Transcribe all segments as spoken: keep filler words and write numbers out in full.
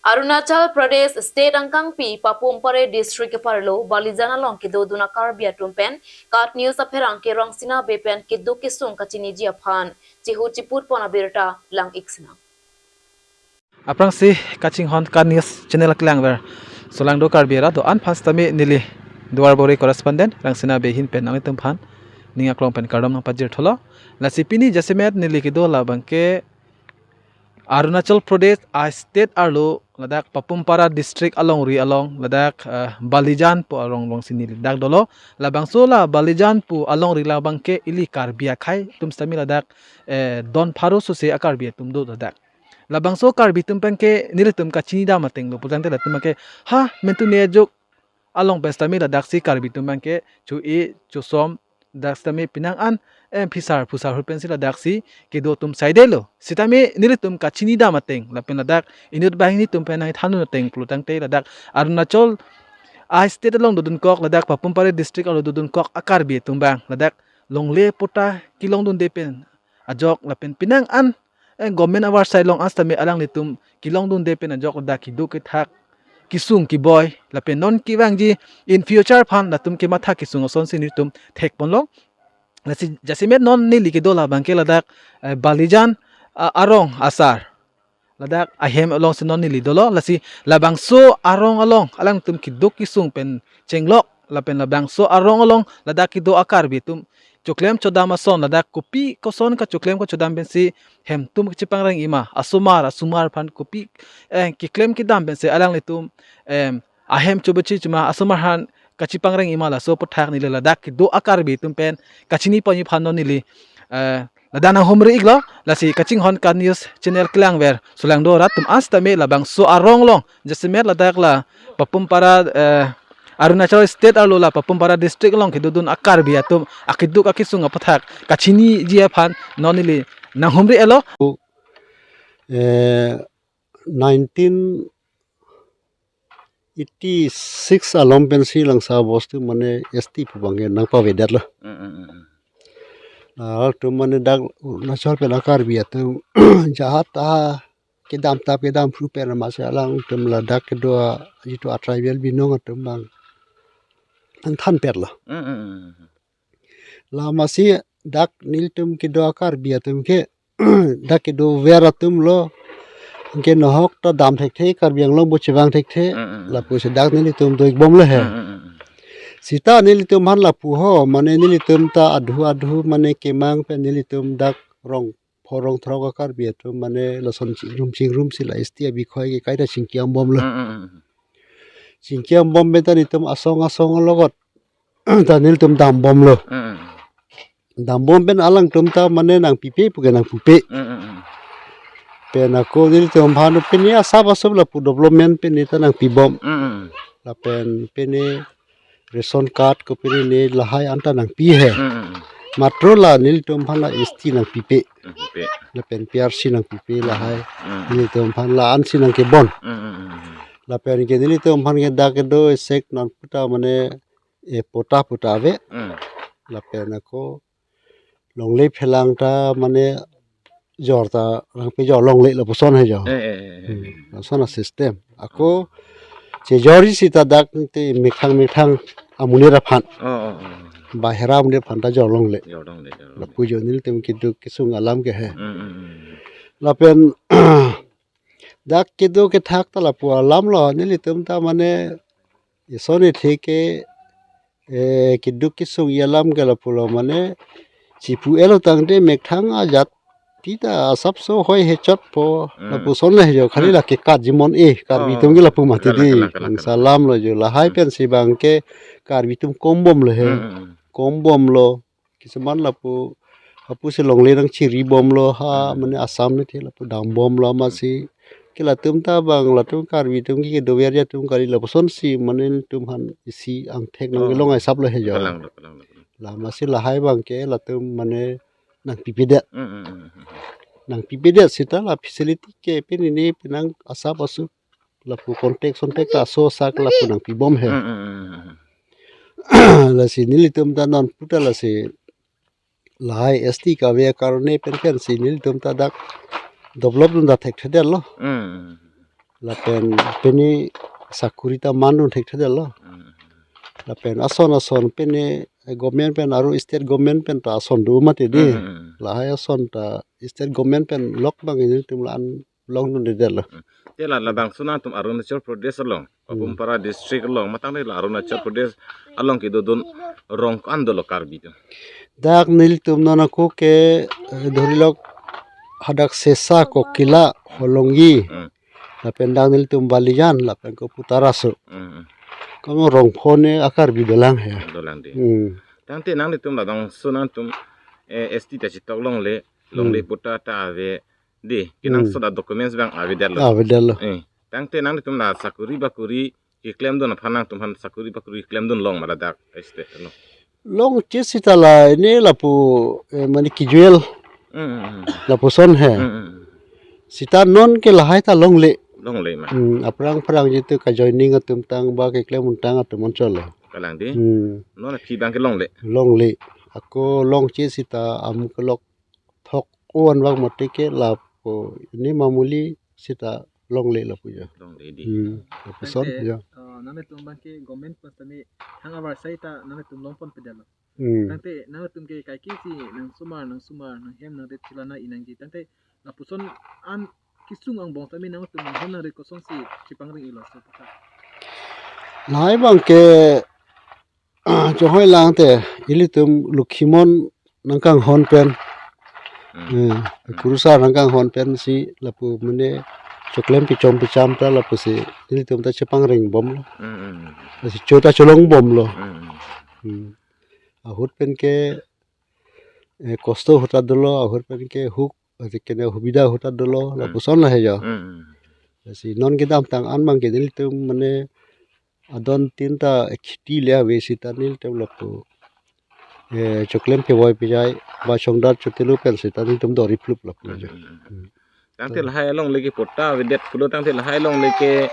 Arunachal Pradesh State angkangpi Papum Pare District keparlo Balijan along kedodun a-Karbi atum pen KAT News apherangke Rangsina Bey pen keduk kesung kachiniji aphan chihu chiput pon abirta lang-ik sinang. Aphrangsi kachinghon KAT News channel aklangver Solangdo Karbi arat do-an aphan sitame neli Duarbagori correspondent Rangsina Bey ahin pen nanglitum aphan ning aklong pen kardom nangpajir tholo. Lasi pini jasemet neli kedo labangke Arunachal Pradesh a-state arlo ladak Papum Pare District alongri along ladak, eh, Balijan pu arong alongsi neli dak dolo. Labangso la Balijan pu alongri labangke ili Karbi akhei atum sitame ladak, eh, don pharo sose a-Karbi atum do ladak. Labangso Karbi atum penke nelitum kachini dam ateng lo pulotangte latum ke ha mentu ne ajok along pen sitame ladaksi Karbi atum penke chu-e chusom dak sitame penang an, eh, phisar phusar ahut pensi ladaksi kedo atum saidelo. Sitame nelitum kachini dam ateng lapen ladak inut banghini atum pen nangthandun ateng pulotangte ladak Arunachal a-state along dodunkok ladak Papum Pare District along dodunkok a-Karbi atum abang ladak longle patta kelongdunde pen ajok lapen penang an, eh, government avarsai along an sitame alanglitum kelongdunde pen ajok ladak keduk kethak kesung keboi lapen non kevangji in future aphan latum kematha kesung asonsi nelitum thekponlong. Lasi jasemet non neli kedo labangke ladak, eh, Balijan, ah, arong asar ladak ahem alongsi non neli dolo. Lasi labangso arong along alangtum keduk kesung pen chenglok lapen labangso arong along ladak kedo a-Karbi atum choklem chodam ason ladak kopi koson kachoklem kachodam pensi hem atum kachipangreng-i ma, asomar asomar aphan kopi, eh, keklem kedam pensi alanglitum, em, ahem chobechi chima asomar aphan kachipangreng-i ma, laso aputhak neli ladak kedo a-Karbi atum pen kachini ponji aphan non neli, eh, ladak nanghumri-iklo. Lasi kachinghon KAT News channel aklangver Solangdo arat atum an sitame labangso arong along jasemet ladak la Papum Pare, eh, Arunachal State arlo la Papum Pare District along kedodun a-Karbi atum akeduk akesung aputhak kachiniji aphan non neli nanghumri-etlo. Eh, nineteen eighty-six along pensi langsa bostu mane S T pu abangke nangpavedetlo. Mm, mm, mm, mm. Alangtum mane dak Arunachal pen a-Karbi atum jahat ta kedam tap kedam phru pen amatsi alangtum ladak kedo a-, jitu a-tribal binong atum abang nangthanpetlo. Mm, mm, mm, mm. Lamasi dak nelitum kedo a-Karbi atum ke dak kedover atum lo. Anke nohok ta dam thekthe, Karbi Anglong bo chevang thekthe. Mm, mm, mm. Lapusi dak nelitum do-ikbomlo he. Mm, mm, mm, mm. Sita nelitum aphan lapu ho, mane nelitum ta adhu adhu mane kemang pen nelitum dak rong pho rong throk a-Karbi atum mane lason chingrum chingrumsi la S T abikhoi ke kaita chingkiambomlo. Mm, mm, mm, mm. Chingkiambom pen ta nelitum asong asong alogot ta nelitum dambomlo. Mm. Dambom pen alangtum ta mane nangpipe puke nangpupe. Mm, mm, mm. Pen ako nelitum aphan pine asap asap lapu development pine ta nangpibom. Mm, mm, mm. Lapen pine ration card ko pine lahai anta nangpi he. Mm, mm, mm. Matro la nelitum aphan la S T nangpipe. Nangpipe. Lapen P R C nangpipe lahai. Mm. Nelitum aphan la-ansi nangkebon. Mm, mm, mm, mm. Lapen ke nelitum aphan ke dak kedo sek non puta mane e patta puta ave. Mm. Lapen ako longle phelang ta mane jor ta rang pejor longle lapuson he jo. Eh, eh, eh, eh. Hmm. Lason a-system. Ako chejorji sita dak te methang methang amonit aphan. Oh, oh, oh. Bahera amonit aphan ta jor longle. Jor longle, jor longle. Lapu jo nelitum keduk kesung alam ke he. Hmm, hmm, hmm. Lapen dak kedo kethak ta lapu alam lo nelitum ta mane ison ethe ke, eh, keduk kesung alam ke lapulo mane chipu-etlo tangte methang ajat ti ta asapso hoi he chotpo. Hmm. Lapuson le jo khali, hmm, la ke kat jimon e Karbi, oh, atum ke lapu mati, kalang, di kalang, kalang, kalang. Salam lo jo lahai, hmm, pensi abangke Karbi atum kombomlo he. Hmm, hmm, hmm. Kombomlo. Kisuman lapu, lapusi longle nangchiribomlo ha, hmm, mane Assam ne the lapu dambomlo amatsi. Ke latum ta abang latum Karbi atum ke kedoverji atum kali lapusonsi mane netum aphan isi angthek nang, oh, kelong ai asaplo he jo. Kalang, kalang, kalang. Lamatsi lahai abangke latum mane nangpipedet. Hmm, hmm, hmm, hmm, hmm. Nangpipedet sita la facility ke pine ne penang asap asuk lapu contact sontak ta aso asak lapu nangpibom he. Hmm, hmm, hmm, hmm, hmm. Lasi nelitum ta non puta lasi lahai S T kave karone pen pensi nelitum ta dak develop dun ta thekthedetlo. Hmm. Lapen pini sakuri ta mandun thekthedetlo. Hmm. Lapen ason ason pini, eh, government pen aru state government pen ta ason do mati di. Hmm, hmm, hmm. Lahai ason ta state government pen lok abang nelitum la-an longdundedetlo. Hmm. Te la labangso nangtum Arunachal Pradesh along, hmm, Papumpara district along, matang de la Arunachal Pradesh along kedodun rong ko-an dolo Karbi atum? Dak nelitum non ako ke, eh, dhorilok hadak Sesa, Kokila, Holongi, hmm, lapen dak nelitum Balijan, lapen ko Putaraso. Hmm, hmm. Ko rong phone a-Karbi dolang he. Dolang di. Hmm. Tangte nanglitum labangso nangtum, eh, S T ta chitok longle, longle, hmm, patta ta ave di, kenangsot, hmm, a-documents abang avedetlo. Avedetlo. Eh, tangte nanglitum la sakuri bakuri keklemdun aphan nangtum aphan sakuri bakuri keklemdun long ma ladak este lo? Longche seta la ini lapu, eh, mane casual. Hmm, hmm, hmm. Lapuson he. Hmm, hmm, hmm. Seta non ke lahai ta longle. Longle ma. Hmm, aphrang phrang jitu ka-joining atum tang ba keklem untang atum anchotlo. Kalang di. Hmm. Non aphi abang ke longle. Longle. Ako longche seta amuk kelok thok o-an vang mati ke lapu ini mamuli seta longle lapu jo. Longle di. Hmm, lapuson. Tangte, jo, eh, nanglitum abang ke government pen tame thang avar sai ta nanglitum longponpedetlo. Hmm. Tangte nanglitum ke kaike si nangsomar, nangsomar, nanghem nangdet chilana inangji. Tangte lapuson an kesung angbong tame nanglitum nanghem nangdet kosonsi chepangring-iklo so ta? Lahai abang ke, ah, chonghoi lang te, ilitum Lokhimon nangkanghon pen. Hmm. Eh, hmm, kurusar nangkanghon pensi lapu mane choklem pichom picham ta lapusi ilitum ta chepangring bomlo. Hmm, hmm, hmm. Lasi cho ta cholong bomlo. Hmm, hmm. Hmm. Ahut pen ke, eh, kosto ahut ta dolo, ahut pen ke huk, ati kene hubida ahut ta dolo, hmm, lapuson la he jo. Hmm, hmm. Lasi non kedamtang an abang ke nelitum mane adon tin ta kheti le ave seta nelitum lapu, eh, choklem pevoi pejai ba chongdat chotelo pen seta nelitum dori phlup lapu jo. Hmm, hmm, hmm. Hmm. Tangte lahai alongle ke patta avedet pulo, tangte lahai alongle ke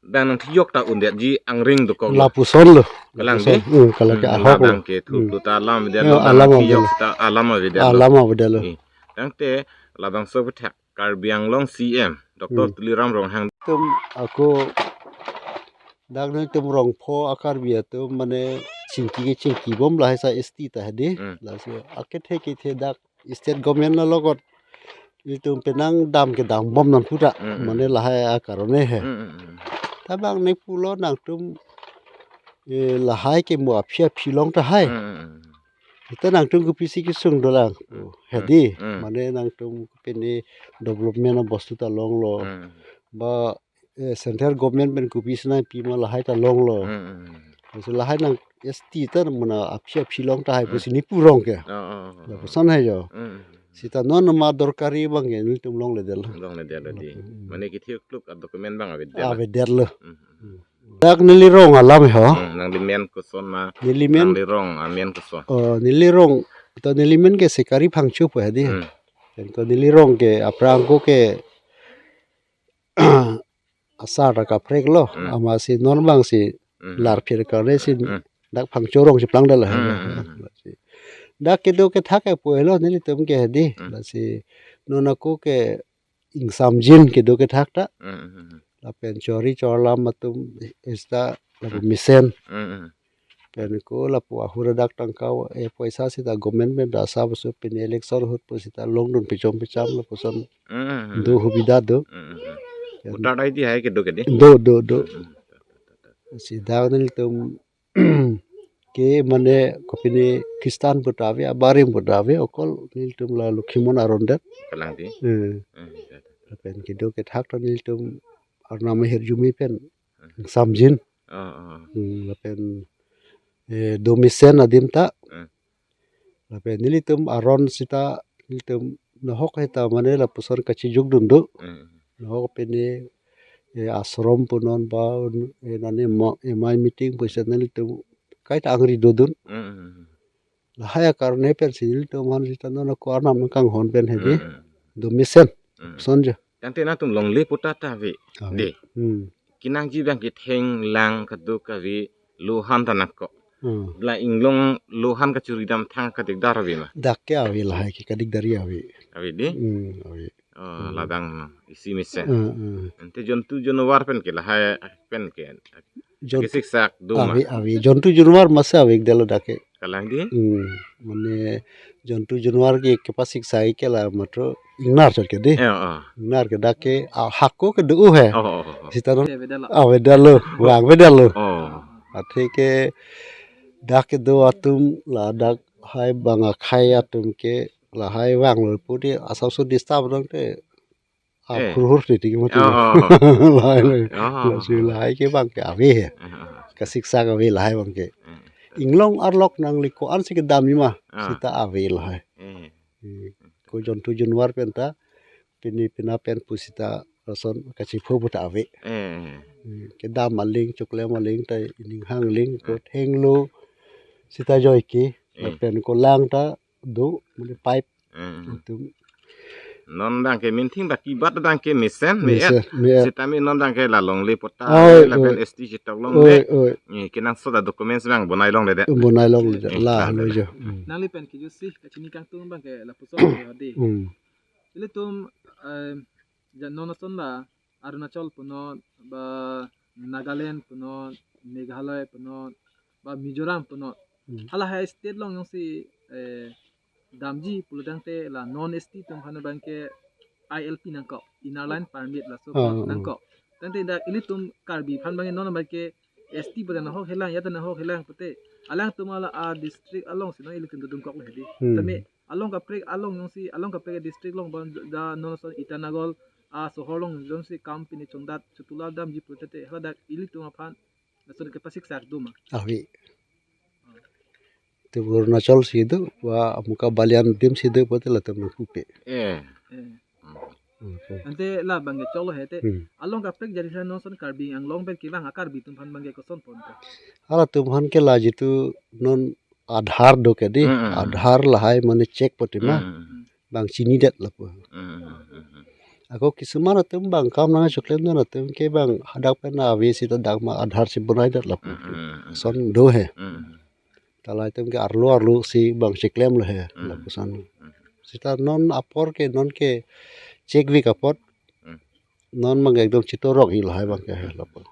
dang nangthijok ta undetji angring dokok lo. Lapuson lo. Kalang lapuson di? Hmm, kalang ke, hmm, ahok lo. Labang ke thu, hmm, thu ta alam avedetlo, yo, dang alam nangthijok avedetlo, ta alam avedetlo. Alam avedetlo. Hmm. Tangte labangso aphuthak Karbi Anglong C M Doctor, hmm, Tuliram Ronghang. Tum ako dak nangtum rong pho a-Karbi atum mane chingki ke chingki bom lahai sa S T ta he di. Hmm. Lasi akethe kethe dak state government along kot ilitum penang dam kedam bom nang puta. Mm, mm. Mane lahai a-karone he. Mm, mm, mm. Tabang ne pulo nangtum, eh, lahai ke mo aphi aphi long tahai. Mm, mm, mm. Ita nangtum kopisi kesung dolang. Mm, he di. Mm. Mane nangtum pini development abostu ta longlo. Mm. Ba, eh, central government pen kopisi nangpi ma lahai ta longlo. Mm, mm, mm. Lasi lahai nang S T ta mane aphi aphi long tahai, mm, pusi ne pu rong ke. Oh, oh, oh, oh. Lapuson he jo. Mm, mm, mm. Seta non ma dorkari abang ke nelitum longledetlo. Longledetlo di. Mm. Mane kethe kluk a-document abang avedet. Avedetlo. Mm, mm. Mm. Dak neli rong alam he ho. Mm, nangli men koson ma? Neli men. Nangli rong amen koson? Oh, neli rong. To neli men ke Sekari Phangcho pu he di. Mm. Lapen ko neli rong ke aphrang ako ke asar ta kaprek lo, hmm, amatsi non abangsi, hmm, larphir karne si, hmm, dak Phangcho rong si plangdetlo. Hmm, hmm, hmm. Dak kedo kethak ke pu helo nelitum ke he di. Hmm. Lasi non ako ke ingsamjin kedo kethak ta. Hmm, hmm, hmm. Lapen chori chorlam atum ista lapu, hmm, mesen. Hmm, hmm. Pen ko lapu ahura dak tangka, eh, poisa seta government pen da sa baso pini election ahut pu seta longdun pichom picham lapuson, mm, mm, mm, do hubida do. Mm, mm, mm. Pen voter I D hai kedo ke di? Do, do, do. Mm, mm. Si dak nelitum ke mane kopine Kristan pu ta ave, abarim pu ta ave, okol nelitum la Lokhimon aron det. Kalang di? Eh. Mm, mm. Pen kedo kethak ta nelitum Arnam ahirjume pen, mm, samjin. Oh, oh. Hmm, lapen, eh, do mesen adim ta. Hmm. Lapen nelitum aron seta nelitum nahok heta mane lapuson kachijukdun do. Hmm. Nahok pini, eh, ashram punon ba, eh, nani ma-, eh, mai meeting pu seta nelitum kaita angri dodun. Hmm. Lahai akarne pensi nelitum aphan seta non ako Arnam nangkanghon pen he di. Hmm. Do mesen. Hmm. Sonjo. Tangte nangtum longle pu ta ta ave. Ave. Di. Hmm. Kenangji abang ke thenglang kadokave lo han ta nangkok. Hmm. La inglong lo han kachuri dam thang kadikdar ave ma? Dak ke ave lahai ke kadikdar ave. Ave di? Hmm, ave. Oh, hmm, ladang no, isi mesen. Hmm, hmm. Ante jontu januar pen ke lahai pen ke. Jontu, kesiksak do ma? Ave, ave. Jontu januar masi ave delo dak ke. Kalang di? Hmm. Mane jontu januar ke kepasiksak ke la matro ingnar chot ke di. Ya, oh. Ingnar ke dak ke, ah, hako ke do he. Oh, oh, oh, oh. Sita no. Ave delo. Ave delo, vangve delo. Oh. Athe ke dak kedo atum ladak hai bang akhei atum ke lahai vanglo pu di asap so disturb dong te. Ah, eh, hur hur titi ke mati. Oh, oh, oh. Lahai, lahai. Oh. Lasi lahai ke bang ke ave he. Ah, ah, ah. Kesiksak ave lahai bang ke. Eh. Inglong arlok nangli ko-an si kedam ima. Ah. Sita ave lahai. Eh. Hmm. Ko jontu januar pen ta pini pina pen pu sita lason kachipho pu ta ave. Eh. Hmm. Kedam aling, choklem aling ta ining hang aling ko, eh, thenglo sita joike. Eh. Lapen ko lang ta do, muli pipe. Hmm. Atum. Non abang ke minting baki bat abang ke mesen, me-et. Mesen, me-et. Sitame non abang ke la longle patta, oi, lapen, oi, S T chetok longle. Oi, oi. Eh, kenangsot a documents abang bonai longledet. Bonai longledet. Eh, la, la, lo la. Jo. Hmm. Nangli pen kijut si, kachini kangtung abang ke lapuson ke hadi. Hmm. Ilitum, eh, ja non ason la Arunachal punot, ba Nagaland punot, Meghalaya punot, ba Mizoram punot. Hmm. Halahai state along jongsi, eh, damji pulotangte la non S T atum aphan abang ke I L P nangkok, Inner Line Permit laso, ah, nangkok. Tangte dak ilitum Karbi aphan abang non abang ke S T pute nahok helang, ya ta nahok helang pute. Alangtum ala a district along si non ilitum dodun kok le hedi. Hmm. Tame along kaprek along jongsi, along kaprek district along bang da non ason Itanagar asohor along jongsi kam pini chongdat chotula damji pute te, haladak ilitum aphan lason kepasiksak do ma? Ave. Te Arunachal si do, ba amuka Balyan adim si do pute latum nangpupe. Eh. Eh. Hmm. Ante la abang ke cholo he te. Hmm. Along kaprek jadi sa non ason Karbi Anglong pen kevang a Karbi atum aphan abang ke koson pon ta? Halatum aphan ke la jitu non Aadhaar do ke di, hmm, hmm, hmm, Aadhaar lahai mane check pute ma. Hmm, hmm, hmm. Bang chinidet lapu. Hmm, hmm, hmm, hmm. Ako kisuman atum bang kam nangchoklemdun atum ke bang hadak pen ave sita dak ma Aadhaar si bonaidet lapu. Hmm, hmm, hmm, hmm. Son do he. Hmm, hmm. Ta lahai atum ke arlo arlo si bang cheklem lo he, hmm, lapuson. Hmm. Sita non apor ke non ke check vek apot. Hmm. Non abang ekdom chitorok hi lahai abang ke he lapu.